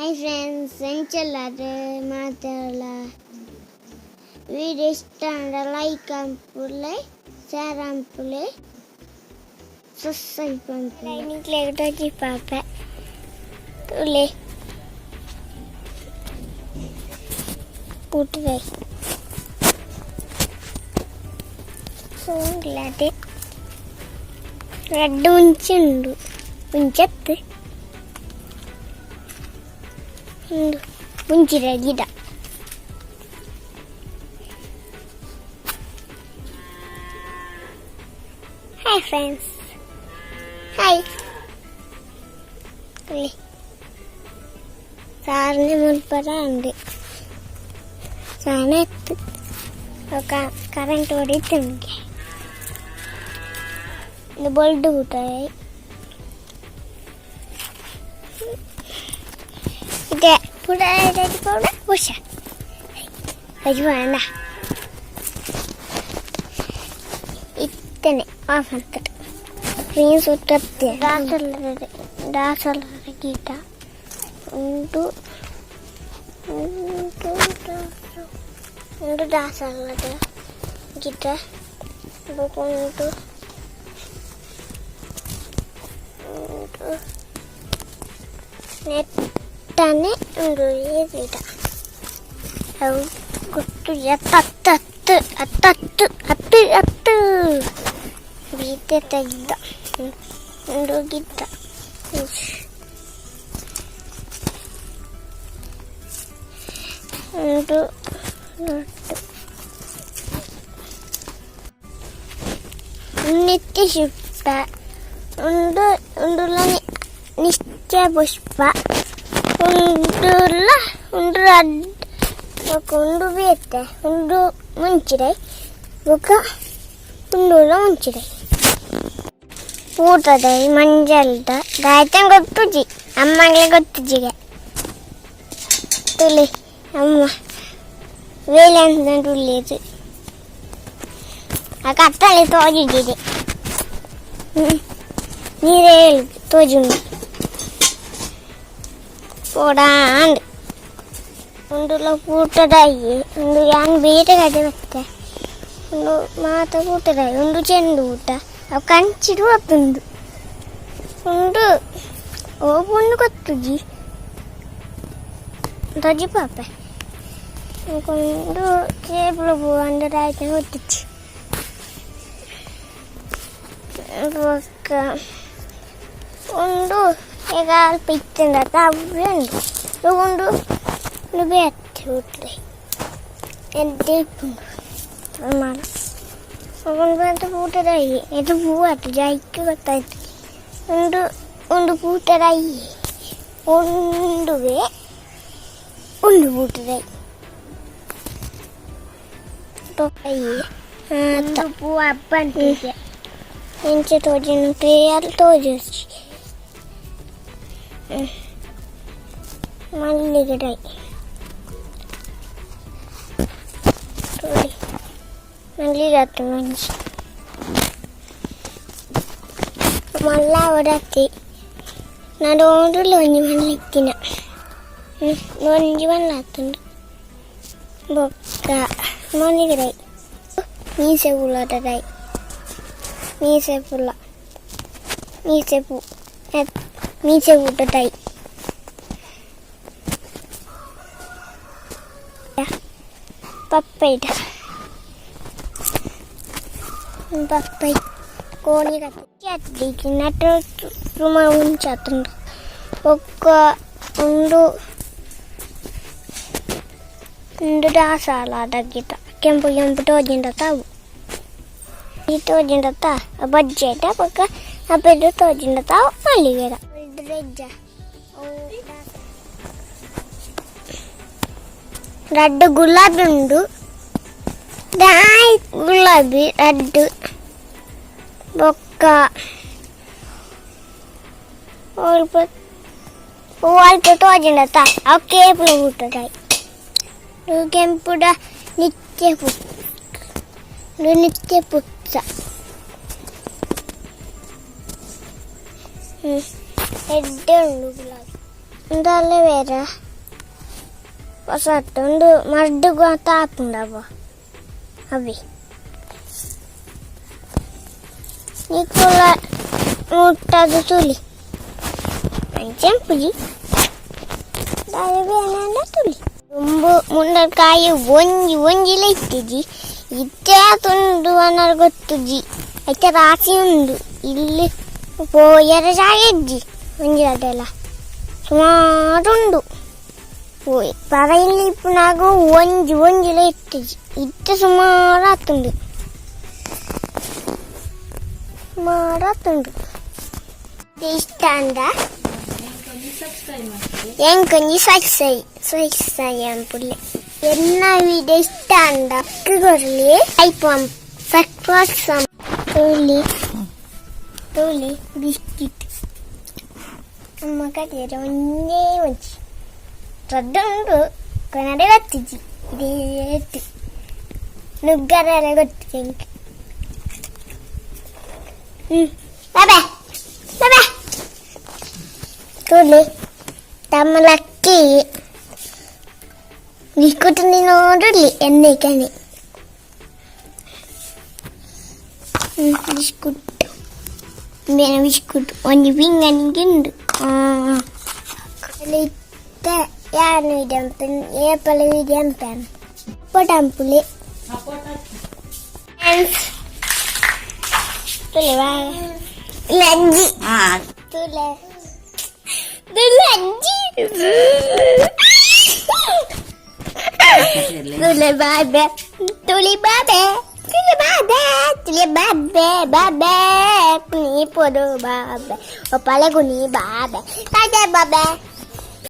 Hi friends, ಎಂಚೆಲ್ಲಾರ್ ಮಾತೆರ್ಲ? Video ಇಷ್ಟ ಆಂಡ ಲೈಕ್ ಮನ್ಪುಲೆ, ಶೇರ್ ಮನ್ಪುಲೆ, ಸಬ್ಸ್ಕ್ರೈಬ್ ಮನ್ಪುಲೆ. ನಿಕ್ಲೆಗ್ ತೋಜಿಪಾಪೆ, ತೂಲೆ. ಪೂಟುವೆ ಸೋಂಗ್ಲದೆ ರಡ್ಡ್ ಮುಂಚಿ ಉಂಡು, ಮುಂಚತ್ತು ಉಂಡು ಮುಂಚಿದ ಗಿಡ. Hi friends, hi. ಇಲ್ಲಿ ಸಾರನೆ ಮುಲ್ಪರ ಉಂಡು ಸಾನೆ ಇತ್ತು. ಕರೆಂಟ್ ಹೊಡಿತು ನಿಮಗೆ. ಇದು ಬೊಲ್ಡು ಊಟ ಇದೆ. ಪುಡ ಪೌಡ ಪುಷ ಅಜ್ವಾನ ಇತ್ತನೆ ಆಫ್ ಅಂತಾರೆ. ಕ್ರೀನ್ ಸುತ್ತತ್ತೆ. ದಾಸಲ ದಾಸಲ ಗೀತ ಉಂಟು. ಉಂಟು ಉಂಟು ದಾಸಲದ ಗೀತ ಉಂಟು. ಉಂಟು ನೆಟ್ಟನೆ ಉಂಡು ಗಿಡ. ಅವು ಗೊತ್ತು. ಅತ್ತ ಅತ್ತು ಅತ್ತ ಅತ್ತು ಅತ್ತು ಅತ್ತು ಬೀತೆ ತೆಗ್ದ ಉಂಡು ಗಿಡ. ಉಂಡು ನಟ್ಟು ನಿತ್ಯ ಶುಪ್ಪ ಉಂಡು. ಉಂಡುಲ ನಿತ್ಯ ಪುಷ್ಪ ಉಂಡುಲ. ಉಂಡು ರಡ್ಡ್ ಬೊಕ ಉಂಡು ಬೇತೆ. ಉಂಡು ಮುಂಚಿರೈ ಬೊಕ ಉಂಡುಲ ಮುಂಚಿರೈ. ಪೂತದೈ ಮಂಜಲ್ದ ದಾಯ್ತಂಗ್ ಗೊತ್ತುಜಿ, ಅಮ್ಮಗ್ಲೆ ಗೊತ್ತುಜಿಗೆ. ತುಲಿ ಅಮ್ಮ ವೇಲೆ ಅಂತ ಉಳ್ಳೇದು. ಆ ಕತ್ತಲೆ ತೋಜಿದೆ, ನೀರೇ ತೋಜುಂಡು. ಪೋಡಾಂಡ್ ಉಂಡುಲ ಪೂಟದಾಯಿ. ಉಂಡು ಯಾನ್ ಬೇತೆ ಕಡೆ ಬತ್ತೆ. ಉಂಡು ಮಾತ ಪೂಟದಾಯಿ. ಉಂಡು ಚೆಂಡು ಊಟ. ಅವು ಕಂಚಿಡು ಆಪುಂಡು. ಉಂಡು ಓ ಪುಂಡು ಗೊತ್ತುಜಿ, ತೋಜಿಪಾಪೆ. ಉಂಡು ಕೇಪುಲ ಪೂ ಅಂದ್ ದಾಯ್ತ ಗೊತ್ತುಜಿ. ಬೊಕ್ಕ ಉಂಡು ಈಗ ಅಲ್ಪ ಇತ್ತುಂಡ ಅವೇ ಉಂಡು. ಉಂಡು ಉಂಡು ಬೇತೆ ಊಟದ ಎಡ್ಡೆ ಇಪ್ಪುಂಡು ಮಾಡ. ಉಂಡು ಬಂತು ಪೂಟದಾಯಿ. ಇದು ಹೂ ಆತು ಜಾಯ್ಕ್ ಗೊತ್ತಾಯ್ತು. ಉಂಡು ಉಂಡು ಪೂಟದಾಯಿ. ಉಂಡುವೆ ಉಂಡು ಪೂಟದಾಯಿ ಉಂದು ಪೂ ಅಬ್ಬಂತಿಗೆ. ಇಂಚ ತೋಜುನು ಕ್ಲಿಯರ್ ತೋಜುಜಿ. ಮಲ್ಲಿಗೆ ಡೈ ತೋಡಿ. ಮಲ್ಲಿಗೆ ಆತು ಮಂಜಿ ಮಲ್ಲ ಒಡತಿ. ನಡೋಡುಲ ಒಂಜಿ ಮಲ್ಲ ಇತ್ತಿನ ಒಂಜಿ ಮಲ್ಲ ಆತುಂಡು. ಬೊಕ್ಕ ಮಲ್ಲಿಗೆ ಡೈ ಮೀಸೆ ಪೂಲದ ಡೈ. ಮೀಸೆ ಪುಲ್ಲ, ಮೀಸೆ ಪೂ, ಮೀಸೆ ಊಟ ಡೈ. ಪಪ್ಪೈಡ ಪಪ್ಪೈ ಕೋಣಿ ಕತ್ತಿ ನಟ ಸುಮಾರು ಉಂಚಾತುಂಡು. ಬೊಕ್ಕ ಉಂಡು ಉಂಡು ದಾಸಾಲ ಗಿಡ. ಕೆಂಪು ಕೆಂಪು ತೋಜಿಂಡ ತಾವು. ಈ ತೋಜಿಂಡತ್ತ ಬಜ್ಜೆಟ. ಬೊಕ್ಕ ಅಪೆದು ತೋಜಿಂಡ ತಾವು ಮಲ್ಲಿಗೆದ ರೆಜ್ಜ. ರಡ್ಡ್ ಗುಲಾಬಿ ಉಂಡು. ದಾಯ್ ಗುಲಾಬಿ ರಡ್ಡ್. ಬೊಕ್ಕ ಅಲ್ಪ ಅಲ್ಪ ತೋಜಿಂಡತ್ತ ಅವು ಕೇಪುಲ ಊಟದಾಯಿ. ಕೆಂಪುಡ ನಿತ್ಯ ಪು ನಿತ್ಯ ಪುಚ್ಚ. ಎಡ್ಡೆ ಉಂಡು ಗುಲಾಬಿ. ಉಂದು ಅಲೋವೆರಾ ಪೊಸತ್. ಉಂದು ಮರ್ದುಗು ಮಾತ ಆಪುಂಡವ ಅವೆ. ನಿಕುಲ ಮುಟ್ಟದು ತೂಲಿ, ಅಂಚೆಂಪುಜಿ. ದಾದ ಬೇನಂಡ ತೂಲಿ. ದುಂಬು ಮುಂಡಕಾಯಿ ಒಂಜಿ ಒಂಜಿಲ ಇತ್ತಿಜಿ. ಇತ್ತೆ ಆತುಂಡು ಅನರ್ ಗೊತ್ತುಜಿ. ಐತೆ ರಾಸಿ ಉಂಡು. ಇಲ್ಲಿ ಪೋಯರ ಜಾಗ ಇಜ್ಜಿ. ಒಂಜಿ ಅದೆಲ್ಲ ಸುಮಾರು ಉಂಡು. ಪೋಯ್ ಪರ ಇಲ್ಲಿ ಇಪ್ಪುನಾಗ ಒಂಜಿ ಒಂಜಿಲ ಇತ್ತಿಜಿ. ಇತ್ತೆ ಸುಮಾರು ಆತುಂಡು, ಸುಮಾರು ಆತುಂಡು. ಇಷ್ಟ ಅಂದ ಎಂಕೊಂಜಿ ಸೈ ಸೈ ಸೈ ಅನ್ಪುಲ್ಲೆ. ಎನ್ನ ವಿಡಿಯೋ ಇಷ್ಟ ಅಂದ ಕೊರ್ಲಿ, ಐಪಂ ಸಕ್ಸಸ್. ತೂಲಿ ತೂಲಿ ಬಿಸ್ಕಿಟ್. ಅಮ್ಮ ಕಟ್ಟಿದರೆ ಒಂದೇ ಒಂಜಿ ರಡ್ಡ್ ಉಂಡು. ಕೊನರೆ ಗೊತ್ತಿಜ್ಜಿ. ಇದೇ ನುಗ್ಗರೆಲ್ಲ ಗೊತ್ತು ಎಂಕ್. ಬಾಬೆ ಬಾಬೆ. ತೂಲಿ ತಮ್ಮಲಕ್ಕಿ ಬಿಸ್ಕುಟ್ ನೋಡಲಿ ಎಣ್ಣೆ ಕಣೆ. ಬಿಸ್ಕುಟ್ ಬೇರೆ ಬಿಸ್ಕುಟ್ ಒಂಜಿ ಪಿಂಗನಿಗೆ ಉಂಡು. ಇತ್ತೆ ಯಾನ್ ವಿಡಿಯೋ ಏಪಲ ವಿಡಿಯೋ ಅನ್ಪೇನ್ ಪೊಟಂಪುಲಿ ತುಲೆ ಲಜ್ಜಿ. ತುಲೆ ಲಜ್ಜಿ ತುಲೆ ಬಾಬೆ ತುಲಿ ಬಾಬೆ ತುಲಿ ಬಾಬೆ ತುಲಿ ಬಾಬೆ ಬಾಬೆ ಕುನಿ ಪೊಡು ಬಾಬೆ ಒಪ್ಪಲೆ ಕುನಿ ಬಾಬೆ ತಾಜೆ ಬಾಬೆ.